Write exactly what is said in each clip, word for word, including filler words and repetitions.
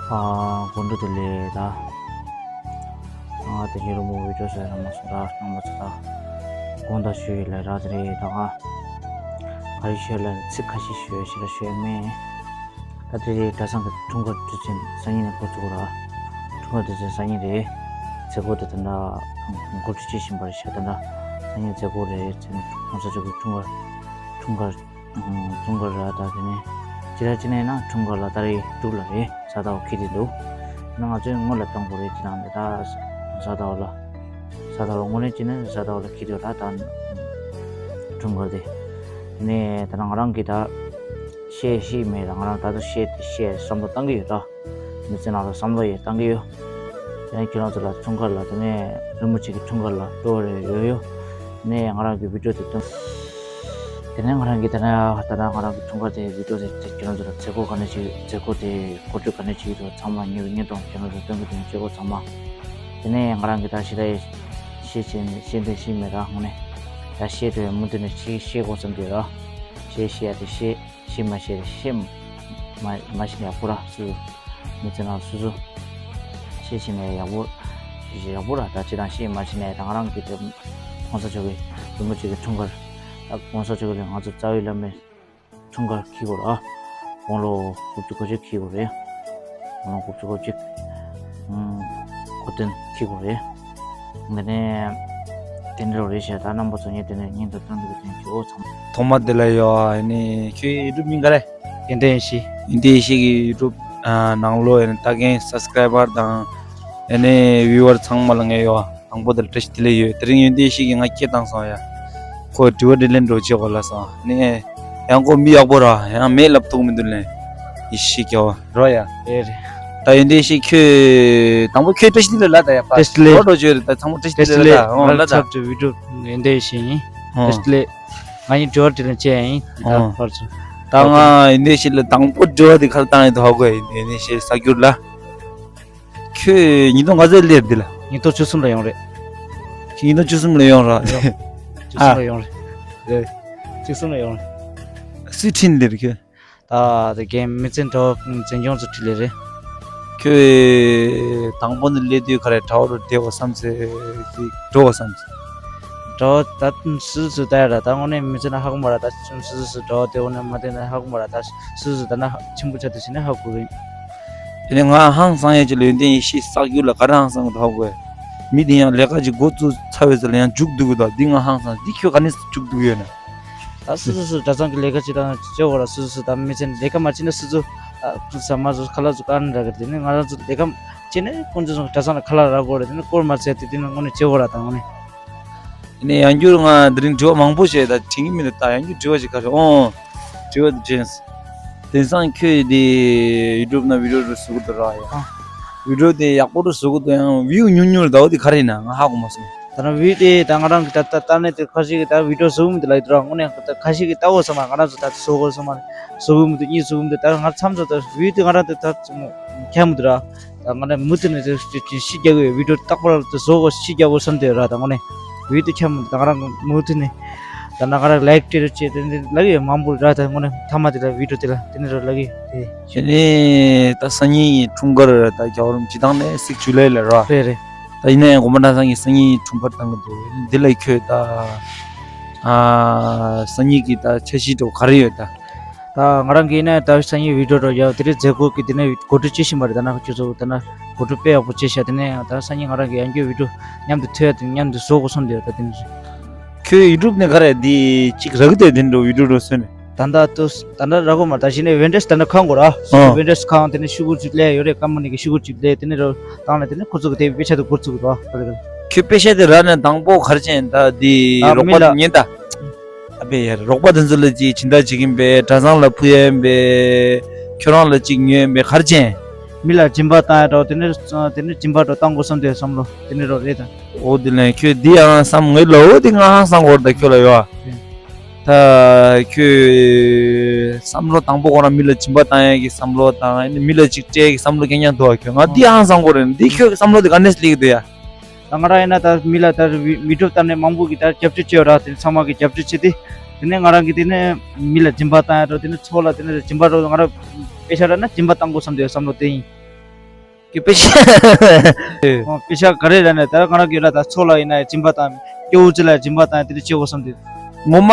ཨ། དགོང་དྲོ་བདེ་ལེགས། ད་ང་དེ་ཉིན་རུ་མོ་བི་ཌིའོ་བཟོ་ཡ་རག་མ་སོང་། ད་རྣམ་པ་ཚོ་ད་དགོངས་དག་ཞུ་ཡི་ལས་རག་དེ་རེད། ད་ང་ག་རེ་ཞུ་ཡ་ལ་ཚིག་ཁ་ཤས་ཞུ་ཡ་ཞིག་ལ་ཞུ་ཡ་མེད། ད་དེ་རེད། གྲྭ་ཚང་གི་འཁྲུངས་སྐར་དུས་ཆེན་སང་ཉིན་ནས་འགོ་བཙུགས་ར། འཁྲུངས་སྐར་དུས་ཆེན་སང་ཉིན་རེད། མཛད་སྒོ་དེ་ད་ལྟ་འགོ་ཁྲིད་བྱེད་བཞིན་པ་རེད་ཤག་ད་ལྟ་སང་ཉིན་མཛད་སྒོ་རེད། ཚེ་གོང་ས་མཆོག་གི་འཁྲུངས་སྐར་འཁྲུངས་སྐར་འཁྲུངས་སྐར་ར། ད་དེ་ནས་སྤྱི་ཟླ་གཅིག་ནས་ན་འཁྲུངས་སྐར་ལ་ཏ་རིག་དྲུག་ལ་རེད། གཟའ་ཟླ་བ་འཁེལ་བསྡད་འདུག་ཡིན་ན་ང་ཚོས་སྔོན་ལ་གཏོང་དགོས་རེད། ཅི་དང་དེ་ད་གཟའ་ཟླ་བ་ལ། གཟའ་ཟླ་བ་དངོས་གནས་བྱས་ན་གཟའ་ཟླ་བ་ལ་འཁེལ་འདུག་ར། ད་འཁྲུངས་སྐར་དེ། དེ་ནས་ད་ང་རང་གིས་ད་བཤད་ཤེས་མེད། ད་ང་རང་ད་དུང་བཤད་དེ་བཤད་བསམ་བློ་བཏང་གི་ཡོད་ར། མི་ཚེ་ནང་ལ་བསམ་བློ་ཡང་བཏང་གི་ཡོད། དེ་ནས་ཁྱེད་རང་ཚོ་ལ་འཁྲུངས་སྐར་ལ། དེ་ནས་རིན་པོ་ཆེ་གི་འཁྲུངས་སྐར་ལ་སྤྲོ་བ་རེ་ཡོད་ཡོད། དེ་ནས་ང་རང་གི་བི་ཌིའོ་དེ་སྟོན། དེ་ནས་ང་རང་གི་ད་ནས་ད་ནས་ང་རང་གི་འཁྲུངས་སྐར་དེ་བི་ཌིའོ་དེ་དེ་ཁྱེད་རང་ཚོ་ལ་མཛད་སྒོ་ག་ནས་བྱེད། མཛད་སྒོ་དེ་གོ་སྒྲིག་ག་ནས་བྱེད་ཀྱི་འདུག་ཚང་མ་ཉེ་བའི་བརྙན་ཐུང་ཁྱེད་རང་ཚོ་སྟོན་གྱི་འདུག་མཛད་སྒོ་ཚང་མ། དེ་ནས་ང་རང་གི་ད་ཞེ་དྲག་ཤེས་བྱེད་ཤེས་འདོད་ཤེས་མེད་ར། དངོས་གནས་ད་ཤེས་འདོད་མུ་མཐུད་ནས་ཤེས་ཤེས་དགོས་བསམ་གྱི་ཡོད་ར། ཤེས་ཤེས་ཡ་དེ་ཤེས། ཤེས་མ་ཤེས་རེད། ཤེས་མ་མ་ཤེས་ན་ཡག་པོ་ར། སུ་མི་ཚེ་ནང་སུ་སུ་ཤེས་ཤེས་ནས་ཡག་པོ་ཡག་པོ་ར། ད་ཅི་དང་ཤེས་མ་ཤེས་ནས་ད་ང་རང་གི་དེ་གོང་ས་མཆོག་གི་རིན་པོ་ཆེ་གི་འཁྲུངས་སྐར། ད་གོང་ས་མཆོག་གི་ང་ཚོ་རྩ་བའི་བླ་མའི་འཁྲུངས་སྐར་འཁེལ་དགོས་ར། དགུང་ལོ་དགུ་བཅུ་གོ་གཅིག་འཁེལ་དགོས་རེད། དགུང་ལོ་དགུ་བཅུ་གོ་གཅིག་ཨང་། གོ་སྟོན་འཁེལ་དགོས་རེད། འདི་ནས་དེ་འདྲ་རེད་ཤག་ད་རྣམ་པ་ཚོ་ངས་དེ་ནས་བརྙན་ཐུང་སྟོན་འདུག་གི་དོན་གྱི་འོ་ཚང་མ། ཐོག་མ་དེ་ལ་ཡོད་ཨ་ནི་ཁྱོད་ཡུ་ཊུབ་མིང་ག་རེ། ཡོན་ཏན་ཡེ་ཤེས། ཡོན་ཏན་ཡེ་ཤེས་ཀྱི་ཡུ་ཊུབ་ཨ་ནང་ལོ་ཡ་ནི་ལྟ་མཁན་སབ་སི་ཀ་རའི་བར་དང་ཡ་ནི་བིའུ་ཝར་ཚང་མ་ལ་ངས་ཡོད་དང་པོ་དེ་ལ་བཀྲ་ཤིས་བདེ་ལེགས་ཡོད། དེ་རིང་ཡོན་ཏན་ཡེ་ཤེས་ཀྱིས་ང་སྐད་བཏང་སོང་ཡ། ཁོ་དྲི་བ་དྲིས་ལན་འགྲོ་བྱེད་དགོས་ལ་སོང་ནི། ཡང་ཁོ་མི་ཡག་པོ་ར། ཡང་མེད་ལབ་ཐུབ་མི་འདུག་ལན། ཡེ་ཤེས་རྒྱལ་བ། རོ་ཡ། རེད་རེད། ད་ཡོན་ཏན་ཡེ་ཤེས་ཁྱོད་དང་པོ་ཁྱོད་བཀྲ་ཤིས་བདེ་ལེགས་ལ་ད་ཡ་པ། བཀྲ་ཤིས་བདེ་ལེགས། རོ་རོ་བྱོས་རེད། ད་ཚང་མ་བཀྲ་ཤིས་བདེ་ལེགས་ལ་ད། ཨོ་ལ་ད། ཚབ་ཏུ་བི་ཌིའོ་ཡོན་ཏན་ཡེ་ཤེས་ཡིན། ཨོ། བཀྲ་ཤིས་བདེ་ལེགས། ང་ཡིན་དྲི་བ་དྲིས་ལན་བྱས་ཡིན། ད་ཨོ། ཕར་ཚུར། ད་ང་ཡོན་ཏན་ཡེ་ཤེས་ལ་དང་པོ་དྲི་བ་དེ་ག་རེ་བཏང་ཡིན་དོ་ཧ་གོ་ཡ། ཡོན་ཏན་ཡེ་ཤེས་གསར་འགྱུར་ལ། ཁྱོད་ཉིས་སྟོང་ག་ཚོད་སླེབས་འདི་ལ། ཉིས་སྟོང་བཅུ་གསུམ་ལ་ཡོང་རེད། ཁྱོད་ཉིས་སྟོང་བཅུ་གསུམ་ལ་ཡོང་ར། ཡོང་། བཅུ་གསུམ་ལ་ཡོང་རེད། རེད། བཅུ་གསུམ་ལ་ཡོང་རེད། སུས་ཁྲིད་འདིར་ཁྱོད། ད་དེ་རྒན་མི་ཚེ་འགྲོ་འཛིན་སྐྱོང་ཚོ་ཁྲིད་ལེ་རེད། ཁྱོད་དང་པོ་ནས་སླེབས་དུས་ག་རེ་གྲྭ་བ་རུ་བསྡད་པ་བསམ་ཚེ་ཅིག་འགྲོ་བ་བསམ་ཚེ། གྲྭ་བ་ད་སུ་སུ་ལྟ་ཡ་ར། ད་དངོས་གནས་མི་ཚེ་ན་ཧ་གོ་མ་ར། ད་སུ་སུ་སུ་གྲྭ་བ་བསྡད་འོ་ན་མ་བསྡད་ན་ཧ་གོ་མ་ར། ད་སུ་སུ་ད་ན་ཆེན་པོ་ཆགས་དུས་ཟིན་ན་ཧ་གོ་གི་ཡིན། དེ་ནས་ང་ཧང་སང་ཡས་ཅིག་ལ་ཡོན་ཏན་ཡེ་ཤེས་གསར་འགྱུར་ལ་ག་རེ་ཧང་སང་གི་འདུག་ཧ་གོ་ཡ། མི་དེ་ཡང་ལས་ཀ་ཅིག་འགོ་བཙུགས་ཚར་བའི་ཚེ་ལ་ཡང་མཇུག་བསྡུ་གི་འདུག་འདི་ང་ཧང་སང་། འདི་ཁྱོད་ག་ནས་མཇུག་བསྡུ་གི་ཡོད་ན། ད་སུ་སུ་སུ་གྲྭ་ཚང་གི་ལས་ཀ་ཅིག་དང་བྱེད་དགོས་ར། སུ་སུ་སུ་ད་མི་ཚེ་ལས་ཀ་མ་བྱེད་ན་སུ་ཚོ་ཨ་ཁུ་ས་མ་ཚོ་ཁ་ལག་ཚོ་ག་ནས་རག་གི་རེད། དེ་ནས་ང་རང་ཚོ་ལས་ཀ་བྱེད་ནས་ཁོང་ཚོ་གྲྭ་ཚང་ལ་ཁ་ལག་རག་དགོས་རེད། དེ་ནས་སྐོར་མ་ཚད་དེ་དེ་ནས་དངོས་གནས་བྱེད་དགོས་ར། ད་དངོས་གནས། དེ་ནས་ཡང་བསྐྱར་ང་དེ་རིང་དྲི་བ་མང་པོ་བྱས། ད་དྲན་གི་མི་འདུག་ད་ཡང་བསྐྱར་དྲི་བ་ཞིག་ག་རེ། ཨོ། དྲི་བ་དེ་དྲན་སོང་། དེང་སང་ཁྱོད་དེ་ཡུ་ཊུབ་ནང་བི་ཌིའོ་འདྲ་བཟོ་གི་འདུག་ར་ཡ། ཨ། བི་ཌིའོ་དེ་ཡག་པོ་འདྲ་བཟོ་གི་འདུག་ཡང་བིའུ་ཉུང་ཉུང་རེད། ད་འོ་དེ་ག་རེ་ཡིན་ན་ང་ཧ་གོ་མ་སོང་། ད་ནང་བིའུ་དེ་ད་ང་རང་གི་ད་ད་ལྟ་ནས་དེ་ཁ་ཤས་ཀྱིས་ད་བི་ཌིའོ་བཟོ་གི་མི་འདུག་ལབ་ཀྱི་འདུག་ར། དངོས་གནས་ད་ཁ་ཤས་ཀྱིས་ལྟ་དགོས་བསམ་མ། ང་རང་ཚོ་ད་བཟོ་དགོས་བསམ་མ་བཟོ་གི་མི་འདུག་གཉིས་བཟོ་གི་མི་འདུག་ད་ང་མཚམས་མཚམས་ད་བིའུ་དེ་ང་རང་དེ་ད་ཁྱད་མི་འདུག་ར། ད་ང་རང་མུ་མཐུད་ནས་དེ་ཤི་རྒྱག་གི་ཡོད། བི་ཌིའོ་རྟག་པར་དེ་བཟོ་དགོས་ཤི་རྒྱག་དགོས་བསམ་དེ་ར། ད་དངོས་གནས་བི་ཌིའོ་དེ་ཁྱད་མི་འདུག་ད་ང་རང་མུ་མཐུད་ནས་ད་ན་ང་རང་ལའིཀ་སྤྲད་རོགས་བྱེད་དེ་འདི་ལབ་ཡོད་མང་པོ་ར། ད་དངོས་གནས་མཐའ་མ་དེ་ལ་བི་ཌིའོ་དེ་ལ་དེ་ནས་ར་ལབ་ཀྱི་ཡོད་དེ། དེ་ནས་ད་སང་ཉིན་འཁྲུངས་སྐར་ད་རྒྱལ་བ་རིན་པོ་ཆེ་དང་ནས་སིག་ཇུ་ལའི་ལ་ར། རེད་རེད། ད་ཡིན་ན་ཡང་དགོན་པ་ན་སང་ཉིན་སང་ཉིན་འཁྲུངས་སྐར་བཏང་གི་འདུག་འདི་ལ་ཁྱོད་ད་ཨ་སང་ཉིན་གྱི་ད་འཆར་གཞི་འདྲ་བོ་ག་རེ་ཡོད་ད། ད་ང་རང་གིས་ན་ད་སང་ཉིན་བི་ཌིའོ་འདྲ་ཡ་དེ་རིང་མཛད་སྒོ་གི་དེ་ནས་གོ་སྒྲིག་བྱེད་བཞིན་པ་རེད། ད་ན་ཁྱོད་ཚོ་ད་ན་གོ་སྒྲིག་དཔེ་ཡག་པོ་བྱས་ཤག་དེ་ནས་ད་སང་ཉིན་ང་རང་གིས་ཡང་བསྐྱར་བི་ཌིའོ་མཉམ་དུ་ཐོན་ཡ་དེ་མཉམ་དུ་བཟོ་དགོས་བསམ་བསྡད་ཡོད། ད་དེ་ནས་ཁྱོད་ཡུ་ཊུབ་ནས་ག་རེ་འདི་གཅིག་རག་གི་འདུག་དེ་འདྲ་བི་ཌིའོ་འདྲ་བཟོས་ནས། ད་ལྟ་ཏུ་ད་ལྟ་རག་གོ་མ། ད་གཞི་ནས་ཝེན་ཌེ་སི་ད་ལྟ་ཁང་གོ་ར། ཨ། ཝེན་ཌེ་སི་ཁང་དེ་ནས་ཤོག་གུ་གཅིག་ལས་ཡོད་རེད། ཀམ་པ་ནི་གི་ཤོག་གུ་གཅིག་ལས་དེ་ནས་རོ་བཏང་ནས་དེ་ནས་ཁོ་ཚོ་གི་དེ་དཔེ་ཆ་དེ་འགོ་བཙུགས་རོགས་ག་རེ་ག་རེ། ཁྱོད་དཔེ་ཆ་དེ་རག་ནས་དང་པོ་ག་རེ་བྱས་ཡིན་ད། འདི་ད་རོགས་མི་པ་ལ་ཉན་ད། ཨ་བེ་ཡར་རོགས་པ་དེ་ཚོ་ལ་ཅིག་སྦྱིན་བདག་བྱེད་ཀྱིན་པས། གྲྭ་ཚང་ལ་ཕུལ་ཡ་ཡིན་པས། ཁྱོད་རང་ལ་ཅིག་ཉོས་ཡིན་པས། ག་རེ་བྱས་ཡིན། མི་ལ་སྦྱིན་པ་བཏང་ཡ་འདྲ་བོ་དེ་ནས་དེ་ནས་སྦྱིན་པ་འདྲ་བོ་བཏང་དགོས་བསམ་དུས་བསམ་བློ་དེ་ནས་རོ་རེད་ད། འོ་དེ་ལན་ཁྱོད་འདི་ཡང་བསམ་ངའི་ལ་འོ་དེ་ང་ཧང་སང་གོ་ར། ད་ཁྱོད་ལ་ཡོད་ཨ། རེད། ད་ཁྱོད་བསམ་བློ་དང་པོ་ཁོ་རང་མི་ལ་སྦྱིན་པ་བཏང་ཡ་གི་བསམ་བློ་དང་ཨ་ནི་མི་ལ་ཅིག་སྤྲད་ཡ་གི་བསམ་བློ་རྐྱང་རྐྱང་འདུག་ཨ། ཁྱོད་ང་འདི་ཧང་སང་གོ་རེད། འདི་ཁྱོད་ཀྱི་བསམ་བློ་དེ་ག་ནས་སླེབས་ཀྱི་འདུག་ཡ། ད་ང་རང་ཡིན་ན་ད་མི་ལ་ད་བི་བི་ཌིའོ་བཏང་ནས་མང་པོ་གི་ད་རྒྱབ་སྐྱོར་བྱས་ཡོད་ར། དེ་ཚང་མ་གི་རྒྱབ་སྐྱོར་བྱས་ཏེ་དེ་ནས་ང་རང་གི་དེ་ནས་མི་ལ་སྦྱིན་པ་བཏང་ཡ་འདྲ་བོ་དེ་ནས་ཚོགས་ལ་དེ་ནས་སྦྱིན་པ་འདྲ་བོ་ང་རང་དཔེ་ཆ་རག་ན་སྦྱིན་པ་བཏང་དགོས་བསམ་དུས་བསམ་བློ་དེ་ཡིན། ཀྱི་དཔེ་ཆ། ཨོ། དཔེ་ཆ་ག་རེ་རེད་ན་ད་ང་རང་གི་ལ་ད་ཚོགས་ལ་ཡིན་ན་སྦྱིན་པ་དང་སྐྱེ་བོ་ཅི་ལ་སྦྱིན་པ་དང་དེ་འདྲ་བྱེད་དགོས་བསམ་དུས། ངོ་མ་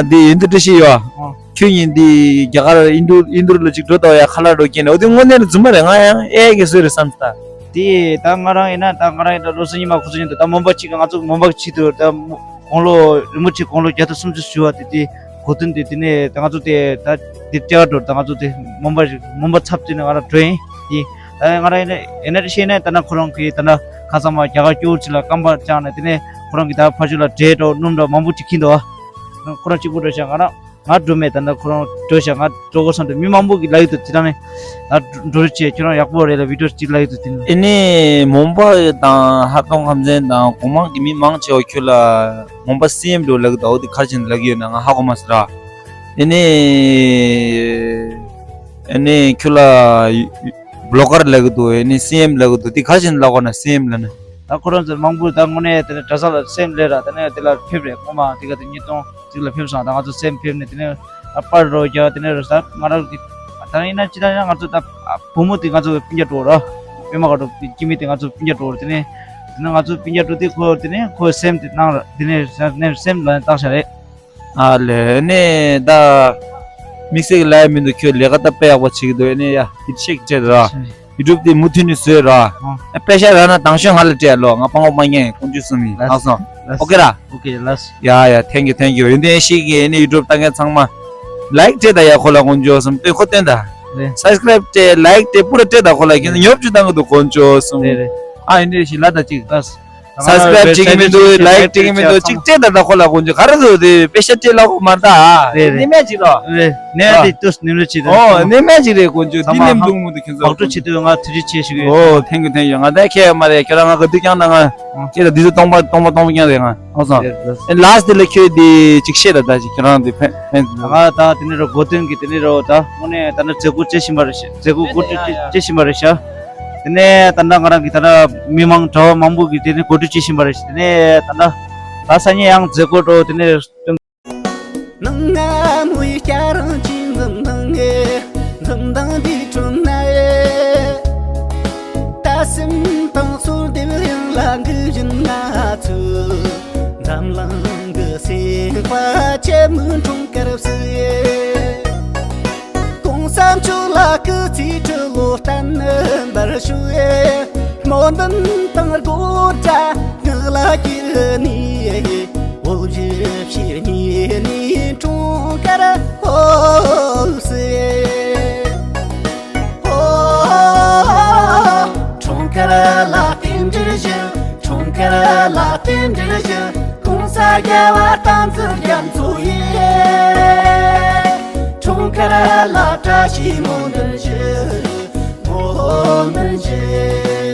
འདི་ཡིན་དུ་འདྲ་ཞིག་ཡོད། ཨོ། ཁྱོད་ཡིན་འདི་རྒྱ་གར་ཨིན་དུ་ཨིན་དུར་ལ་ཅིག་འགྲོ་དང་ཡ་ཁ་ལག་འགྲོ་སྐྱེས་ནས་འོ་དེ་དངོས་གནས་རྫུན་མ་རེད། ང་ཡང་ཨེ་གི་བཟོས་རེད་བསམ་ད། དེ་ད་ང་རང་ཡིན་ན་ད་ང་རང་ཡིན་ད་ལོ་སུ་ཉི་མ་ཁོ་ཚོ་ཡིན་ད་ད་མོན་པ་གཅིག་གི་ང་ཚོ་མོན་པ་གཅིག་ཏུ་ད་དགུང་ལོ་རིན་པོ་ཆེ་དགུང་ལོ་བརྒྱད་དང་སུམ་ཅུ་བཞུགས་པ་དེ་དེ་གོ་དོན་དེ་དེ་ནས་ད་ང་ཚོ་དེ་ད་དེ་སྤྲེལ་བ་འགྲོ་ད་ང་ཚོ་དེ་མོན་པ་མོན་པ་ཚབ་དེ་ནས་ང་རང་འགྲོ་ཡིན་དེ། ད་ང་རང་ཡིན་ན་ཡིན་ན་ཤེས་ན་ད་ན་ཁོ་རང་གིས་ད་ན་ཁ་ཚང་མ་རྒྱ་གར་སྐྱོ་བོ་ཅིག་ལ་རྐང་པ་བཅངས་ནས་དེ་ནས་ཁོ་རང་གིས་ད་ཕ་ཆུ་ལ་འབྲས་འགྲོ་སྣུམ་འགྲོ་མང་པོ་ཅིག་ཁྱིན་འདུག་ཁོ་རང་གཅིག་པུ་འགྲོ་ཤག་ང་རང་ང་འགྲོ་མེད་ད་ན་ཁོ་རང་འགྲོ་ཤག་ང་འགྲོ་དགོས་བསམ་འདུག་མི་མང་པོ་གིས་ལབ་ཡོད་འདུག་དེ་དང་ནི་ད་འགྲོ་རེ་བྱས་ཁྱོད་རང་ཡག་པོ་རེད་ལ་བི་ཌིའོ་ཅིག་ལབ་ཡོད་འདུག་དེ་ནི། ཨེ་ནི་མོན་པ་དང་ཧ་ཏོང་ཁམས་ཚན་དང་གོང་མ་གི་མི་མང་ཆེ་བ་ཁྱོད་ལ་མོན་པ་སི་ཨེམ་འགྲོ་ལབ་གི་འདུག་འོ་དེ་ག་རེ་བྱས་ནས་ལབ་གི་ཡོད་ན་ང་ཧ་གོ་མ་སོང་ར། ཨེ་ནི་ཨེ་ནི་ཁྱོད་ལ་བི་ལོག་གར་ལབ་གི་འདུག་ཨེ་ནི་སི་ཨེམ་ལབ་གི་འདུག་དེ་ག་རེ་བྱས་ནས་ལབ་གོ་ན་སི་ཨེམ་ལབ་ན། ད་ཁོ་རང་ཚོ་མང་པོ་ད་དངོས་གནས་དེ་ནས་གྲྭ་ས་ལ་སེམས་ལས་ར་དེ་ནས་དེ་ལ་ཕེབས་རེད་སྔོན་མ་དེ་ག་དེ་ཉིས་སྟོང་གཅིག་ལ་ཕེབས་སོང་ད་ང་ཚོ་སེམས་ཕེབས་ནས་དེ་ནས་ཨ་པར་རོ་རྒྱག་དེ་ནས་རོ་ས་ང་རང་གི་ད་ཡིན་ན་ཅི་ད་ཡིན་ན་ང་ཚོ་ད་བུ་མོ་དེ་ང་ཚོ་སྤུན་ཀྱག་འགྲོ་ར་པད་མ་དཀར་སྒྲོན་སྐྱེ་དམན་དེ་ང་ཚོ་སྤུན་ཀྱག་འགྲོ་ར་དེ་ནས་དེ་ནས་ང་ཚོ་སྤུན་ཀྱག་འགྲོ་དེ་ཁོ་དེ་ནས་ཁོ་སེམས་དེ་གནང་ར་དེ་ནས་སེམས་ལ་བཏགས་བཞག་རེད། ཨ་ལེ་ནས་ད་དམིགས་བསལ་གྱི་ལབ་ཡ་མི་འདུག་ཁྱོད་ལས་ཀ་ད་དཔེ་ཡག་པོ་བྱེད་ཀྱི་འདུག་ཨེ་ནས་ཡ་ཡིད་ཆེས་ཀྱི་ཆེད་དུ་ར། ཡུ་ཊུབ་དེ་མུ་མཐུད་ནས་བཟོས་ར། ཨ། ཨ་པེ་ཤ་ར་ན་དང་ཤོས་ང་ལ་སྤྲད་ལོ་ང་སྤང་བོ་མ་ཉན་ཀོང་ཇུ་སུ་མི་ལགས་སོ། ལགས་སོ། ཨོ་ཀེ་ར། ཨོ་ཀེ་ལགས་སོ། ཡ་ཡ་ཐེང་ཀྱུ་ཐེང་ཀྱུ་ཡོན་ཏན་ཤིག་གི་ཨེ་ནི་ཡུ་ཊུབ་ལྟ་མཁན་ཚང་མ་ལའིཀ་སྤྲད་ད་ཡ་ཁོ་ལ་ཀོང་ཇུ་སུ་མི་སྟོན་ཁོ་སྟོན་ད། རེད། སབ་སི་ཀ་རེབ་སྤྲད་ལའིཀ་སྤྲད་པུ་ར་སྤྲད་ད་ཁོ་ལ་ཁྱེད་ཚོ་ཉོབ་ཅུ་བཏང་གི་འདུག་ཀོང་ཇུ་སུ་མི། རེད་རེད། ཨ་ཡིན་རེད་ཤི་ལ་ད་ཅིག་ལགས་སོ། སབ་སི་ཀ་རེབ་བྱེད་ཀྱི་མི་འདུག་ལའིཀ་སྤྲད་ཀྱི་མི་འདུག་ཅིག་སྤྲད་ད་ད་ཁོ་ལ་ཀོང་ཇུ་ག་རེ་འདུག་དེ་དཔེ་ཤ་སྤྲད་ལ་ཁོ་མ་ད་ཨ། རེད་རེད། ནི་མེད་ཅིག་ལོ། རེད་ནས་ཨ། དེ་ཏུས་ནི་རེད་ཅིག་ཨོ་ནི་མེད་ཅིག་རེད་ཀོང་ཇུ་དེ་ནི་འདུག་མི་འདུག་ཁྱེད་ཚོ། བག་གྲོ་བྱེད་དུས་ང་ཐུགས་རྗེ་ཆེ་ཞུ་གི་ཡོད། ཨོ་ཐེང་ཀྱུ་ཐེང་ཀྱུ་ང་ད་ཁྱེད་ཡ་མ་རེད་ཁྱེད་རང་ང་ག་དུས་ཀྱང་ན་ང་ཨ། ཁྱེད་ལ་དུས་ཚོད་སྟོང་པ་སྟོང་པ་སྟོང་པ་ཀྱང་རེད་ང་ཨོ་སོང་། རེད་རེད། ཨེ་ལ་སི་ཊི་ལ་ཁྱོད་དེ་ཅིག་བཤད་ད་ད་ཅིག་ཁྱེད་རང་དེ་ཕན་ཕན་ད་ང་ད་དེ་ནི་རོ་གོ་དོན་གྱི་དེ་ནི་རོ་ད་དངོས་གནས་ད་ནི་མཛད་སྒོ་བྱེད་བཞིན་པ་རེད་ཤག་མཛད་སྒོ་གོ་སྒྲིག་བྱེད་བཞིན་པ་རེད་ཤག་དེ་ནས་ད་ལྟ་ང་རང་གི་ད་ལྟ་མི་མང་གྲྭ་པ་མང་པོ་གི་དེ་ནས་གོ་སྒྲིག་བྱེད་བཞིན་པ་རེད། དེ་ནས་ད་ལྟ་ད་སང་ཉིན་ཡང་མཛད་སྒོ་འགྲོ་དེ་ནས་སྟོན། ནང་ང་མོའི་སྐྱ་རང་ཅི་འཛུམ་ནང་ངེ་འཛུམ་མདངས་འདི་ཁྲོད་ན་ཨེ། ད་སེམས་དང་གསོལ་འདེབས་ཡང་ལ་འདི་བཞིན་ང་ཚོས་འཛམ་གླིང་གི་སེམས་དཔའ་ཆེ་མོའི་འཁྲུངས་སྐར་བསུ་ཨེ། གོང་ས་མཆོག་ལ་སྐུ་ཚེ་ཁྲི་ལོ་བརྟན་པར་ཤོག །སྨོན་འདུན་དང་དགོངས་བཅས་ངག་ལ་གྱེར་ནས། བོད་བཞི་ཕྱི་གཉིས་ནས་འཁྲུངས་སྐར་ཧོ་སེ། ཧོ། འཁྲུངས་སྐར་ལ་རྟེན་འབྲེལ་ཞུ། འཁྲུངས་སྐར་ལ་རྟེན་འབྲེལ་ཞུ། ༸གོང་ས་༸རྒྱལ་བ་དམ་ཚིག་རྒྱ་མཚོ་ཡི། འཁྲུངས་སྐར་ལ་བཀྲ་ཤིས་སྨོན་འདུན་ཞུ། སྨོན་འདུན་ཞུ།